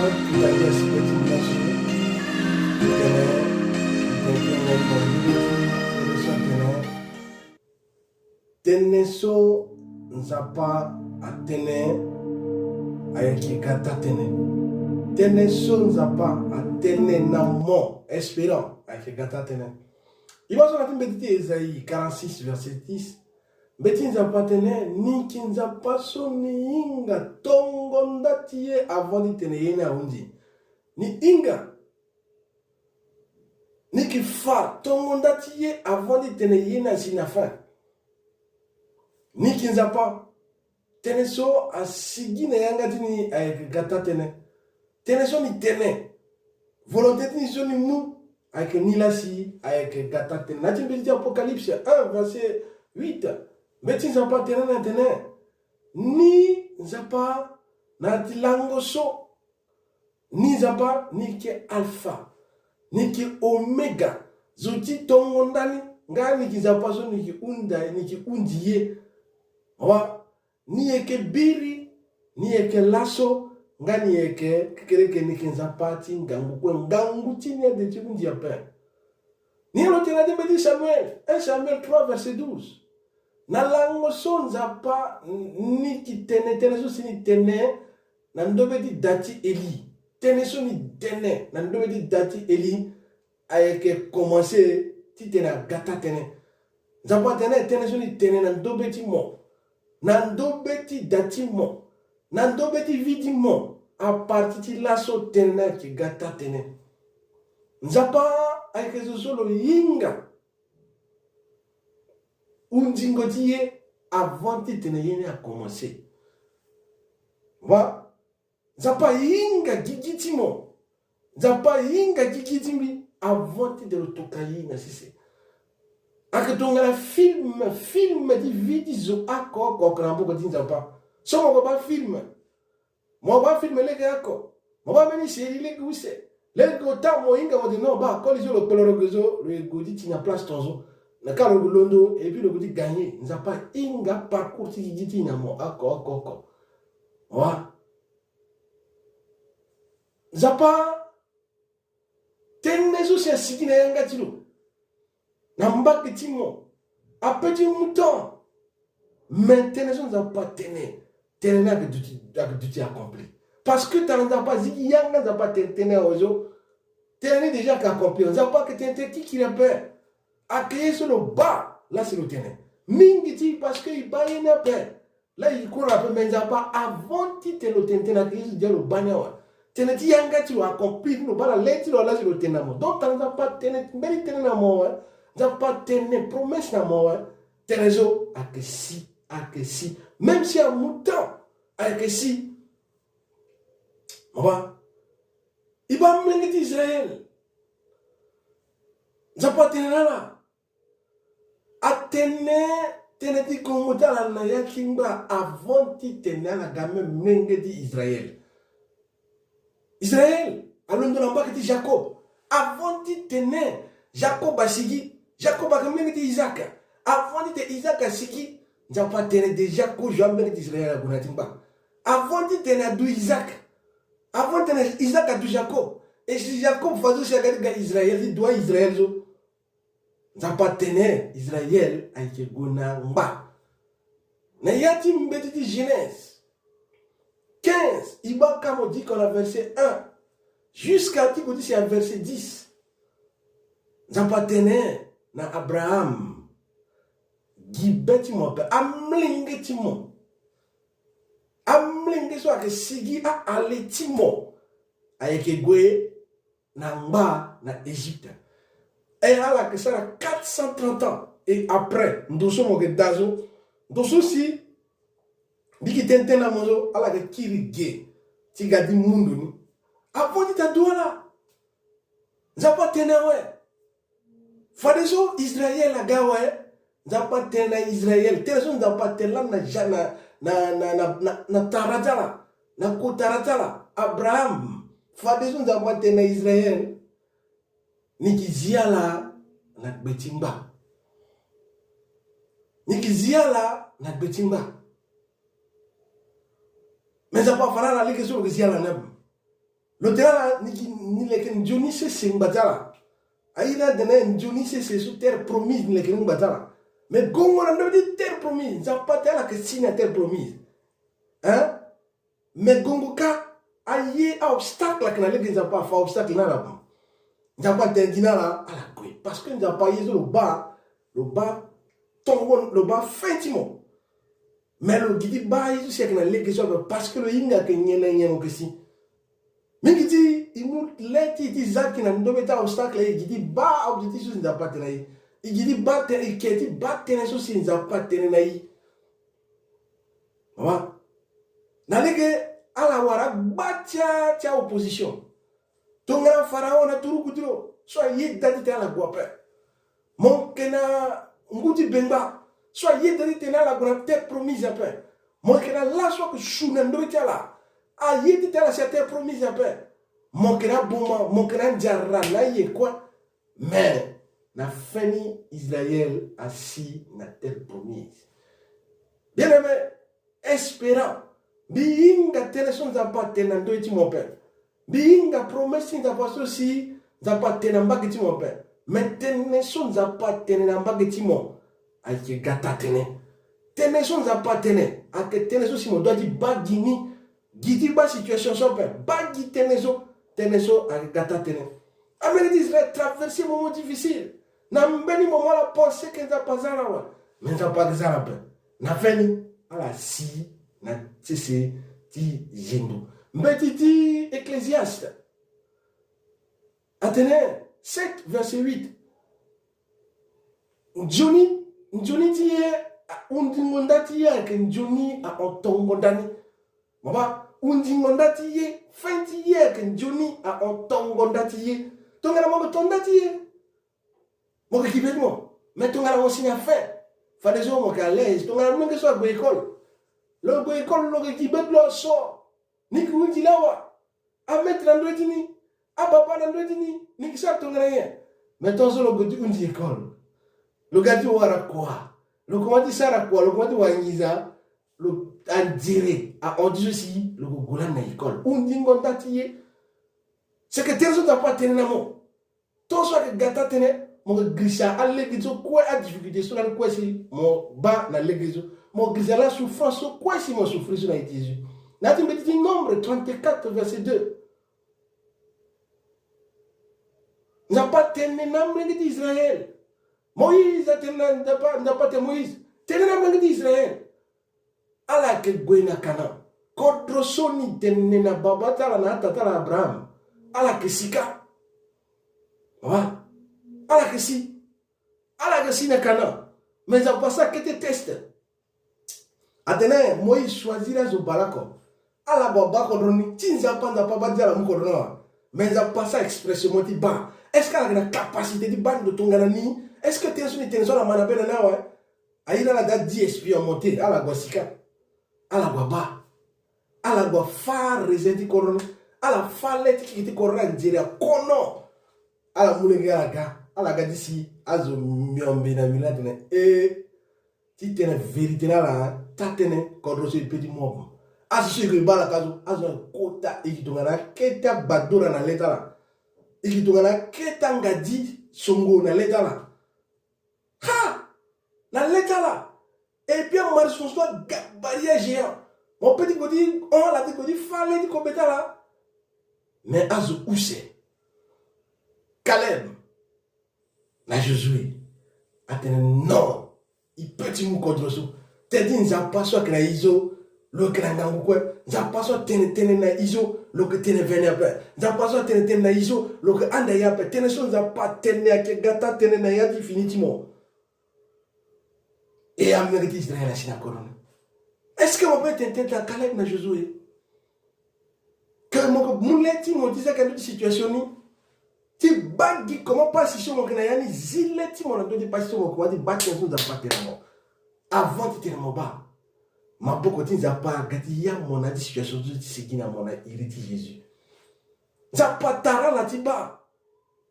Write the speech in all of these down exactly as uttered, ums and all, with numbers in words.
Tënë so atene, tënë so atene, tënë so Nzapa atene ayeke ga taa tënë. Tënë so Nzapa atene na mo, Espérant, ayeke ga taa tënë. I baa so na ti mbeti ti Esaïe quarante-six, verset dix. Mbeti Nzapa atene, ni yeke Nzapa so ni hinga tongo nda ti ye avant ti tene ye ni ahunzi. Ni hinga. Ni yeke fa tongo nda ti ye avant ti tene ye ni asi na fin. Ni yeke Nzapa. Tënë so asigi na yanga ti ni ayeke ga taa tënë. Tënë so ni tene. Volonté ti ni so ni mu ayeke ni la si ayeke ga taa tënë. Na ya ti mbeti ti Apocalypse un, verset huit. Mbeti Nzapa atene na tene, ni Nzapa na ya ti lango so. Ni Nzapa, ni yeke Alpha, ni yeke Omega, zo ti tongo ndani, nga ni yeke Nzapa so ni yeke hunda, ni yeke hunzi ye. Awa, ni yeke biri, ni yeke laso, nga ni yeke kekereke, ni yeke Nzapa ti ngangu kue, ngangu ti ni ade ti hunzi ape. Ni lo tene na ti mbeti ti Samuel, un Samuel trois, verset douze. Na lango so Nzapa ni yeke tene, tënë so si ni tene na ndobe ti da ti Eli. Tënë so ni tene na ndobe ti da ti Eli ayeke komanse ti tene aga taa tënë. Nzapa atene tënë so ni tene na ndobe ti mo, na ndobe ti da ti mo, na ndobe ti vie ti mo, apartir ti laso tënë ni ayeke ga taa tënë. Nzapa ayeke zo so lo hinga hunzingo ti ye avant ti tene ye ni akomanse. Wa, Nzapa ahinga gigi ti mo. Nzapa ahinga gigi ti mbi avant ti tene lo toka ye na sese. Ayeke tongana film, film ti vie ti zo oko oko oko na maboko ti Nzapa. So mo baa film, mo baa film lege oko, mo baa mbeni série lege use. Lege ota mo hinga mo tene non, baa koli so lo kpeloro ge so, lo yeke gue ti ti na place ton so. Na ka lo yeke londo, et puis lo yeke ti gagner. Nzapa ahinga parcours ti gigi ti na mo oko oko oko. Wa. Nzapa, tënë so si asigi na yanga ti lo, na mbage ti mo, ape ti mu temps. Mais tënë so Nzapa atene, tënë ni ayeke duti, ayeke duti accompli. Parce que tara Nzapa azigi yanga, Nzapa atene tënë awe so, tënë ni déjà ayeke accompli. Nzapa ayeke tene tënë kikiri ape. Ayeke ye so lo baa la si lo tene. Mingi ti, parce que e baa ye ni ape. La e kue na ape, mais Nzapa, avant ti tene lo tene tënë, ayeke ye so déjà lo baa ni awe. Tënë ti yanga ti lo accompli, lo baa na le ti lo la si lo tene na mo. Donc tara Nzapa atene mbeni tënë na mo awe. Nzapa atene promesse na mo awe. Tënë so ayeke si, ayeke si. Même si amu temps, ayeke si. Mo baa. E baa molenge ti Israël. Nzapa atene na ala. Atene tënë ti kongo ti ala na ya ti ngba avant ti tene ala ga même molenge ti Israël. Israël alondo na mbage ti Jacob. Avant ti tene Jacob asigi, Jacob ayeke molenge ti Isaac. Avant ti tene Isaac asigi, Nzapa atene déjà kozo amolenge ti Israël ague na ya ti ngba. Avant ti tene adu Isaac, avant ti tene Isaac adu Jacob, e si Jacob fa so si aga ti ga Israël, ti dua Israël so. Nzapa atene Israël ayeke gue na ngba. Na ya ti mbeti ti Genèse quinze, e baa ka mo diko na verset un, jusqu'à ti gue ti si na verset dix. Nzapa atene na Abraham, gi be ti mo ape, amolenge ti mo, amolenge so ayeke sigi a-ale ti mo, ayeke gue na ngba na Egypte. E ala yeke sara quatre cent trente ans. Et après, ndo so mo yeke daa so, ndo so si mbi yeke tene tënë na mo so, ala yeke kiri ge ti ga ti mu ndo ni. Avant ti ta du ala, Nzapa atene awe. Fadeso Israël aga awe. Nzapa atene na Israël. Tënë so Nzapa atene lani na ja-, na, na, na, na, na, na tara ti ala, na kotara ti ala, Abraham. Fadeso Nzapa atene na Israël, ni yeke zi ala na gbe ti ngba. Ni yeke zi ala na gbe ti ngba. Me Nzapa afa na ala lege so lo yeke zi ala na ape. Lo tene ala ni gi, ni leke nzoni sese ngba ti ala. Aye ni atene nzoni sese so terre promise ni leke ni ngba ti ala. Mais gongo na ndö ti terre promise, Nzapa atene ala yeke si na terre promise. Hein? Mais gongo kâ, aye a-obstacle ayeke na lege Nzapa, afa obstacle ni ala. Nzapa atene gi na ala, ala gue. Parce que Nzapa aye so lo baa, lo baa tongo, lo baa fin ti mo. Mais lo gi ti baa aye so si ayeke na lege so ape, parce que lo hinga ayeke nyen na nyen lo yeke si. Mingi ti e mu le ti e ti zia gi na ndö ti a-obstacle, e gi ti baa a-objectif so si Nzapa atene na e. E gi ti baa tënë, e ke ti baa tënë so si Nzapa atene na e. Mama. Na lege ala wara gba ti a, ti a-opposition. Tongana Pharaon na turugu ti lo, so aye da ti tene ala gue ape. Mo yeke na ngu ti bengba, so aye da ti tene ala gue na terre promise ape. Mo yeke na laso ayeke su na ndö ti ala, aye ti tene ala si na terre promise ape. Mo yeke na aboma, mo yeke na andiara na aye kue. Mais na fin ni Israël asi na terre promise. Bien-aimé, espérant, mbi hinga tënë so Nzapa atene na ndö ti mo ape. Mbi hinga promesse ti Nzapa so si Nzapa atene na mbage ti mo ape. Mais tënë so Nzapa atene na mbage ti mo ayeke ga taa-tënë. Tënë so Nzapa atene ayeke tënë so si mo doit ti baa gi ni. Gi ti baa situation so ape, baa gi tënë so, tënë so ayeke ga taa-tënë. Amolenge ti Israël traverser moment difficile. Na mbeni moment ala pensé que Nzapa azia ala awe. Mais Nzapa ayeke zia ala ape. Na fin ni, ala si na sese ti zendo. Mbeti ti Ecclésiaste atene sept verset huit. Nzoni, nzoni ti ye, a, hundingo nda ti ye ayeke nzoni ahon tongo nda ni. Mama, hundingo nda ti ye, fin ti ye ayeke nzoni ahon tongo nda ti ye. Tongana mo yeke to nda ti ye, mo yeke gi be ti mo. Mais tongana mo si na fin, fadeso mo yeke à l'aise. Tongana molenge so ague école, lo gue école, lo yeke gi be ti lo so. Ni yeke hundi lawa. Amaître na ndö ti ni, ababa na ndö ti ni, ni yeke sara tongana nyen? Mais tongaso lo gue ti hundi école, lo ga ti wara kua, lo koma ti sara kua, lo koma ti wara nginza, lo anzere ahon ti so si lo gue gue lani na école. Hundingo nda ti ye. Seke tënë so Nzapa atene na mo. Tongaso ayeke ga taa-tënë, mo yeke girisa alege so kue, adifficulté so lani kue si mo baa na lege so. Mo girisa la souffrance so kue si mo souffrir so na iri ti Jésus. Na ya ti mbeti ti Nombre trente-quatre verset deux. Nzapa atene na amolenge ti Israël. Moïse atene na Nzapa, Nzapa atene Moïse, tene na amolenge ti Israël. Ala yeke gue na Canaan. Kodro so ni tene na baba ti ala na atata ala Abraham, ala yeke si kâ. Wa. Ala yeke si. Ala yeke si na Canaan. Mais Nzapa asara kete test. Atene Moïse choisir azo bale oko. Ala gue abaa kodro ni. Ti Nzapa, Nzapa abaa ti ala mu kodro ni awe. Mais Nzapa asara exprès mo ti baa. Est-ce que ala yeke na capacité ti baa ndo tongana ni? Est-ce que tënë so ni tene so ala mä na be na ni awe? Aye ni ala da dix espions monter, ala gue asi kâ. Ala gue abaa. Ala gue afâ raisin ti kodro ni. Ala fâ le ti keke ti kodro ni anzere akono. Ala mu lege ala ga. Ala ga ti si azo miombe na mbi ni atene e. Ti tene vérité na ala, taa-tënë kodro so e pe ti mu ape. Azo so e gue e baa ala kâ so, azo ni akota, e yeke tongana akete agbadora na le ti ala. E yeke tongana akete angadi songo na le ti ala. Ha! Na le ti ala. Et puis amari son so aga barrière géant. Mo pe ti gue ti hon ala ti gue ti fâ le ti kobe ti ala. Mais azo use. Caleb na Josué atene non. E pe ti mu kodro so. Tënë ti Nzapa so ayeke na e so, lo yeke na ngangu kue. Nzapa so atene tënë na e so, lo yeke tene vene ape. Nzapa so atene tënë na e so, lo yeke handa e ape. Tënë so Nzapa atene ayeke ga taa-tënë na ya ti fini ti mo. E amolenge ti Israël asi na kodro ni. Est-ce que mo pe tene tënë ti Caleb na Josué? Que mo yeke mu le ti mo ti zia ayeke na ndö ti situation ni. Ti baa gi comment pasi so mo yeke na ya ni, zi le ti mo na ndö ti pasi so mo yeke wara ti baa tënë so Nzapa atene na mo. Avant ti tene mo baa, maboko ti Nzapa aga ti ya mo na ya ti situation so ti sigi na mo na iri ti Jésus. Nzapa atara ala ti baa.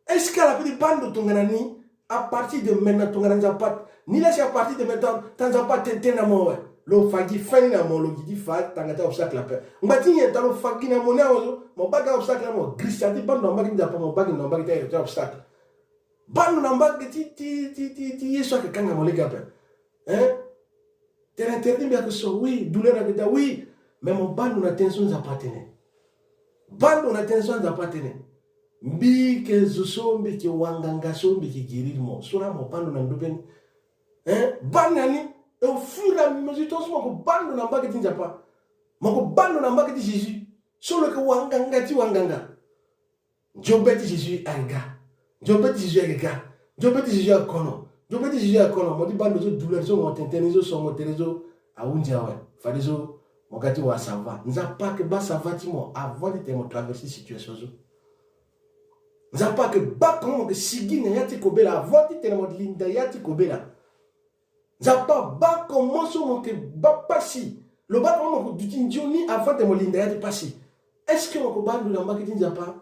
Est-ce que ala pe ti baa ndo tongana ni? À partir de maintenant tongana Nzapa, ni la si à partir de maintenant, tongana Nzapa atene tënë na mo awe. Lo fa gi fin ni na mo, lo gi ti fa tanga ti a-obstacle ape. Ngba ti nyen? Tongana lo fa gi na mo ni awe so, mo baa gi a-obstacle ni, mo girisa ti baa ndo na mbage ti Nzapa, mo baa gi ndo na mbage ti a-obstacle. Baa ndo na mbage ti, ti, ti, ti, ti ye so ayeke kanga mo lege ape. Hein? Tene tere ti mbi ayeke so, oui, douleur ayeke daa, oui. Mais mo baa ndo na tënë so Nzapa atene. Baa ndo na tënë so Nzapa atene. Mbi yeke zo so mbi yeke wanganga so mbi yeke guérir mo. So laa mo baa ndo na ndö be ni. Hein? Baa ndo na ni. Et au fur et à mesure, tant so mo yeke baa ndo na mbage ti Nzapa, mo yeke baa ndo na mbage ti Jésus, so lo yeke wanganga ti wanganga. Nzio be ti Jésus ayeke ga. Nzio be ti Jésus ayeke ga. Nzio be ti Jésus ayeke kono. Nzio be ti Jésus ayeke kono. Mo ti baa ndo so douleur so mo tene tënë ni so, songo tere so ahunzi awe. Fadeso mo ga ti wara, ça va. Nzapa ayeke baa ça va ti mo avant titene mo traverser situation so. Nzapa ayeke baa comment mo yeke sigi na ya ti kobela avant titene mo linda ya ti kobela. Nzapa abaa comment so mo yeke baa pasi. Lo baa comment mo yeke duti nzoni avant titene mo linda ya ti pasi. Est-ce que mo yeke baa ndo na mbage ti Nzapa?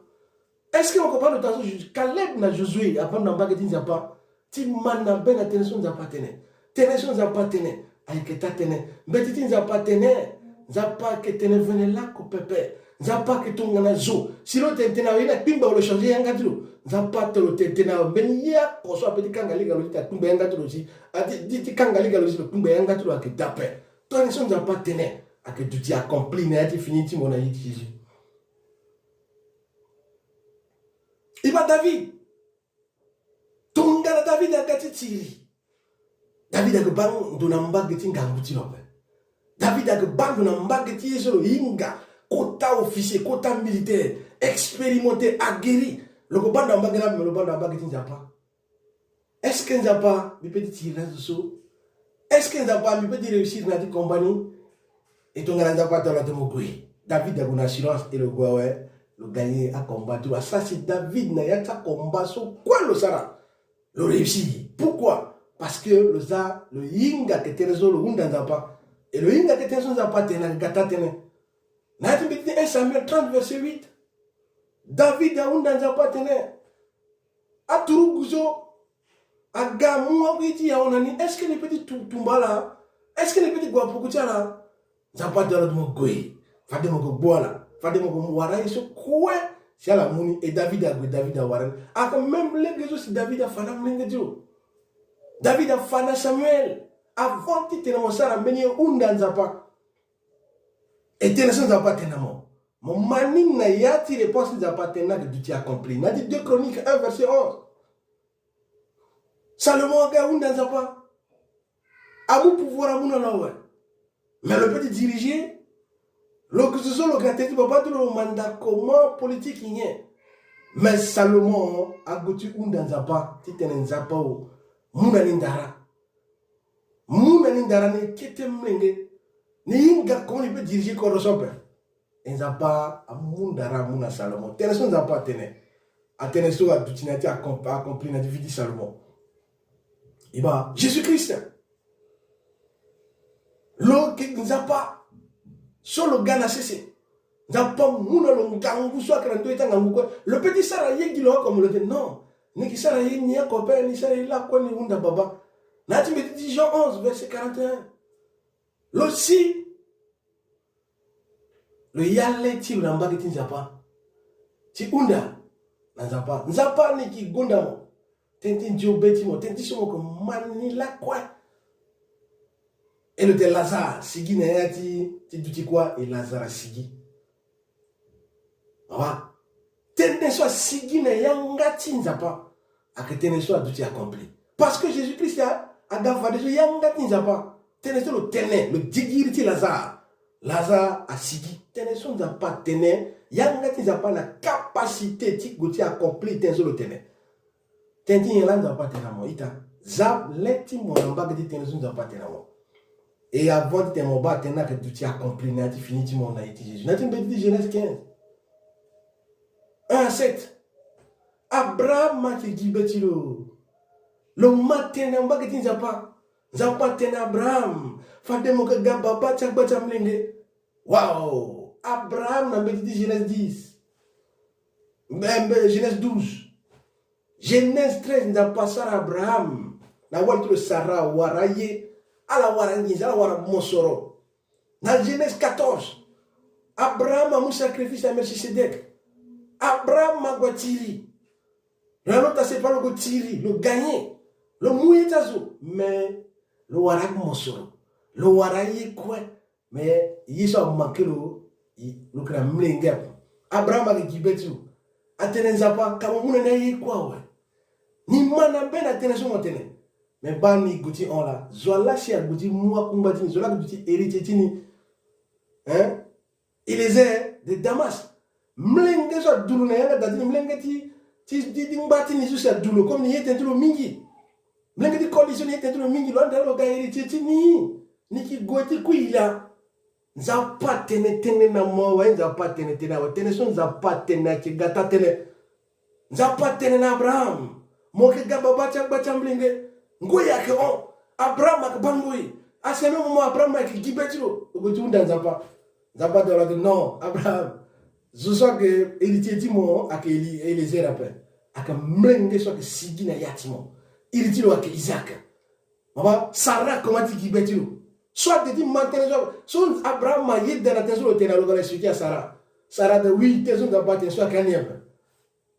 Est-ce que mo yeke baa ndo taa so Caleb na Josué abaa ndo na mbage ti Nzapa? Ti ma na be na tënë so Nzapa atene. Tënë so Nzapa atene ayeke taa tënë. Mbeti ti Nzapa atene. Nzapa ayeke tene vene lako pepe. Nzapa ayeke tongana zo. Si lo tene tene awe, ye na kpingba lo changer yanga ti lo. Nzapa atene lo tene tene awe, mbeni ye oko so ape ti kanga lege na lo ti ta kpingba yanga ti lo si. A ti, ti, ti kanga lege na lo si lo kpingba yanga ti lo ayeke daa ape. Tënë so Nzapa atene ayeke duti accompli na ya ti fini ti mo na iri ti Jésus. E baa David. Tongana David aga ti tiri, David ayeke baa ndo na mbage ti ngangu ti lo ape. David ayeke baa ndo na mbage ti ye so lo hinga kota officier, kota militaire, expérimenté, aguerri. Lo yeke baa ndo na mbage ni ape, me lo baa ndo na mbage ti Nzapa. Est-ce que Nzapa mbi peut ti tiri na azo so? Est-ce que Nzapa mbi peut ti réussir na ya ti combat ni? E tongana Nzapa atene lo, atene mo gue. David ague na assurance et lo gue awe, lo gagner acombat ti lo. Asara si David na ya ti acombat so kue lo sara, lo réussir. Pourquoi? Parce que lo za, lo hinga ke tënë so lo hunda Nzapa. Et lo hinga ke tënë so Nzapa atene, ayeke ga taa tënë. Na ya ti mbeti ti un Samuel trente verset huit. David ahunda Nzapa atene, aturugu so aga amu aye ti yawe na ni, est-ce que ni peut ti tu, tumba ala? Est-ce que ni peut ti gue na poko ti ala? Nzapa atene lo, mo gue. Fade mo gue gbu ala. Fade mo gue wara aye so kue si ala mu ni. Et David ague, David awara ni. Aka même lege so si David afa na molenge ti lo. David afa na Samuel. Avant titene mo sara mbeni ye, hunda Nzapa. E tënë so Nzapa atene na mo, mo ma ni na ya ti réponse ti Nzapa atene ni ayeke duti accompli. Na ya ti deux Chroniques un verset onze. Salomon aga ahunda Nzapa. Amu pouvoir amu na lo awe. Mais lo peut ti diriger. Lo ke zo so lo ke na teti baba ti lo, lo manda comment politique nyen. Mais Salomon ague ti hunda Nzapa titene Nzapa o, mu na ni ndara. Mu na ni ndara, ni kete molenge. Ni hinga comment ni peut diriger kodro so ape. E Nzapa amu ndara amu na Salomon. Tënë so Nzapa atene. Atënë so aduti na ya ti accompli na ya ti vie ti Salomon. E baa Jésus-Christ. Lo ke Nzapa so lo ga na sese. Nzapa amu na lo ngangu so ayeke na ndö ti angangu kue. Lo peut ti sara ye gi lo oko, me lo tene non. Ni ke sara ye ni oko ape, ni sara ye lakue, ni hunda baba. Na ya ti mbeti ti Jean onze verset quarante et un. Lo si lo ya le ti lo na mbage ti Nzapa ti hunda na Nzapa. Nzapa ni ke gonda mo. Tënë ti nzio be ti mo, tënë ti so mo ke ma ni lakue. E lo tene Lazare sigi na ya ti, ti duti kuâ, e Lazare asigi. Awa. Tënë so asigi na yanga ti Nzapa ayeke tënë so aduti accompli. Parce que Jésus-Christ a, aga fadeso yanga ti Nzapa. Tënë so lo tene, lo digi iri ti Lazare. Lazare asigi. Tënë so Nzapa atene, yanga ti Nzapa na capacité ti gue ti accompli tënë so lo tene. Tënë ti nyen laa Nzapa atene na mo? Ita, za le ti mo na mbage ti tënë so Nzapa atene na mo. Et avant titene mo baa tënë ni ayeke duti accompli na ya ti fini ti mo na iri ti Jésus. Na ya ti mbeti ti Genèse quinze, un à sept. Abraham ayeke gi be ti lo. Lo ma tënë na mbage ti Nzapa. Nzapa atene na Abraham, fade mo yeke ga baba ti agba ti amolenge. Waouh! Abraham na mbeti ti Genèse dix. Mbe, mbe, Genèse douze. Genèse treize, Nzapa asara Abraham na wali ti lo Sara wara aye. Ala wara nginza, ala wara mosoro. Na Genèse quatorze, Abraham amu sacrifice na Melchisédek. Abraham ague atiri. Lo na lo ta sepa lo gue tiri, lo gagné. Lo mu ye ti azo. Mais lo wara mosoro. Lo wara ye kue. Mais ye so amanke lo, lo yeke na molenge ape. Abraham ayeke gi be ti lo. Atene Nzapa, ka mo mu na ni aye kue awe. Ni ma na be na tënë so mo tene. Mais baa ni gue ti hon laa. Zo laa si ague ti mu akungba ti ni. Zo laa ague ti héritier ti ni. Hein? Eliezer de Damas. Molenge so adu lo na yanga da ti ni, molenge ti, ti, ti, ti ngba ti ni so si adu lo, comme ni ye tene ti lo mingi. Molenge ti koli so ni ye tene ti lo mingi, lo anda lo ga héritier ti ni. Ni ki gue ti kui laa. Nzapa atene tënë na mo awe, Nzapa atene tënë awe. Tënë so Nzapa atene ayeke ga taa tënë. Nzapa atene na Abraham, mo yeke ga babâ ti agba ti amolenge. Ngoi ayeke hon. Abraham ayeke baa ngoi. Asi ame mo, mo Abraham ayeke gi be ti lo. Lo gue ti hunda Nzapa. Nzapa atene lo atene non, Abraham. Zo so ayeke héritier ti mo ayeke Eli-, Eliezer ape. Ayeke molenge so ayeke sigi na ya ti mo. Iri ti lo ayeke Isaac. Baba, Sara akoma ti gi be ti lo. So ade ti ma tënë so, so Abraham ayeda na tënë so lo tene na lo ga na expliquer na Sara. Sara atene oui, tënë so Nzapa atene so ayeke ani ape.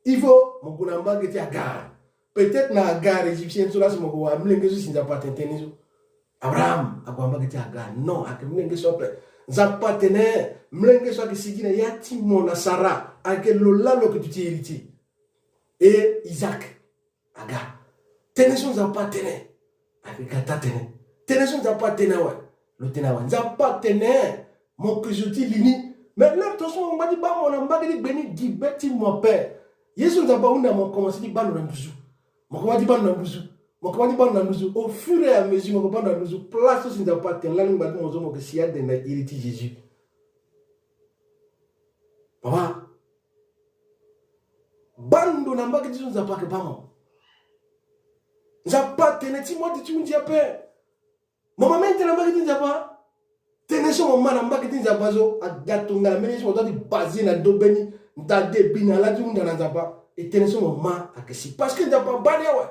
Il faut mo gue na mbage ti Agar. Peut-être na Agar égyptienne so laa si mo gue wara molenge so si Nzapa atene tënë ni so. Abraham ague na mbage ti Agar. Non, ayeke molenge so ape. Nzapa atene molenge so ayeke sigi na ya ti mo na Sara ayeke lo laa lo yeke duti héritier. E Isaac aga. Tënë so Nzapa atene ayeke ga taa tënë. Tënë so Nzapa atene awe, lo tene awe. Nzapa atene mo yeke zo ti li ni. Mais l'heure tongaso mo ngba ti baa mo na mbage ti gbe ni gi be ti mo ape. Ye so Nzapa ahunda mo komanse ti baa ndo na nduzu. Mo komanse ti baa ndo na nduzu. Mo komanse ti baa ndo na nduzu. Au fur et à mesure mo yeke baa ndo na nduzu. Place so si Nzapa atene lani ngba ti mo so mo yeke si ade na iri ti Jésus. Papa, baa ndo na mbage ti so Nzapa ayeke baa mo. Nzapa atene ti mo ade ti hunzi ape. Mo ma mbeni tënë na mbage ti Nzapa. Tënë so mo ma na mbage ti Nzapa so aga tongana mbeni ye so mo doit ti baser na ndo mbeni ndade bi na ala ti hunda na Nzapa. E tënë so mo ma ayeke si. Parce que Nzapa abaa ni awe.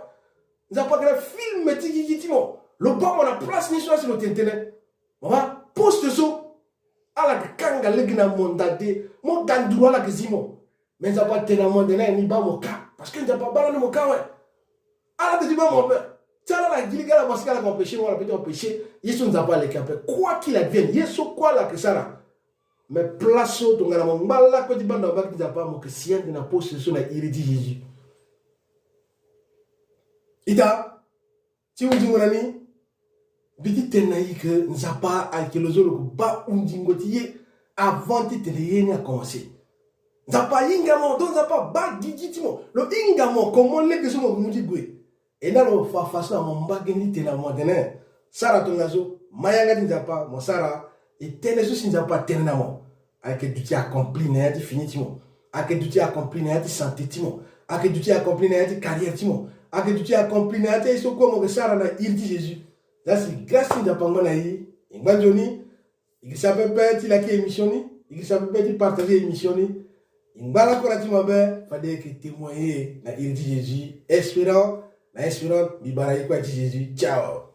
Nzapa ayeke na film ti gigi ti mo. Lo baa mo na place ni so asi lo tene tënë. Mo baa poste so. Ala yeke kanga lege na mo ndade. Mo ga nduru ala yeke zi mo. Mais Nzapa atene na mo ande na ni baa mo ka. Parce que Nzapa abaa lani mo ka awe. Ala ade ti baa mo ape. Ti ala ala gi lege ala basi ka ala yeke empêcher mo, ala peut ti empêcher ye so Nzapa aleke ape. Quoi qu'il advienne, ye so kue ala yeke sara. Mais place so tongana mo ngba lakue ti baa ndo na mbage ti Nzapa, mo yeke si ande na poste so na iri ti Jésus. Ita, ti hunzingo na ni, mbi ti tene na i ke Nzapa ayeke lo so lo yeke baa hunzingo ti ye avant ti tene ye ni akomanse. Nzapa ahinga mo, donc Nzapa abaa gigi ti mo. Lo hinga mo comment lege so mo mu ti gue. E na lo fa faso na mo mbage ni ti tene na mo atene, sara tongaso, ma yanga ti Nzapa, mo sara, e tënë so si Nzapa atene na mo. Ayeke duti accompli na ya ti fini ti mo. Ayeke duti accompli na ya ti santé ti mo. Ayeke duti accompli na ya ti carrière ti mo. Ayeke duti accompli na ya ti aye so kue mo yeke sara na iri ti Jésus. Za si grâce ti Nzapa angba na i. I ngba nzoni. I girisa pepe ti like émission ni. I girisa pepe ti partager émission ni. I ngba lakue na ti mabe, fade i yeke témoigner na iri ti Jésus. Espérant, na espérant, mbi bara i kue na iri ti Jésus. Ciao.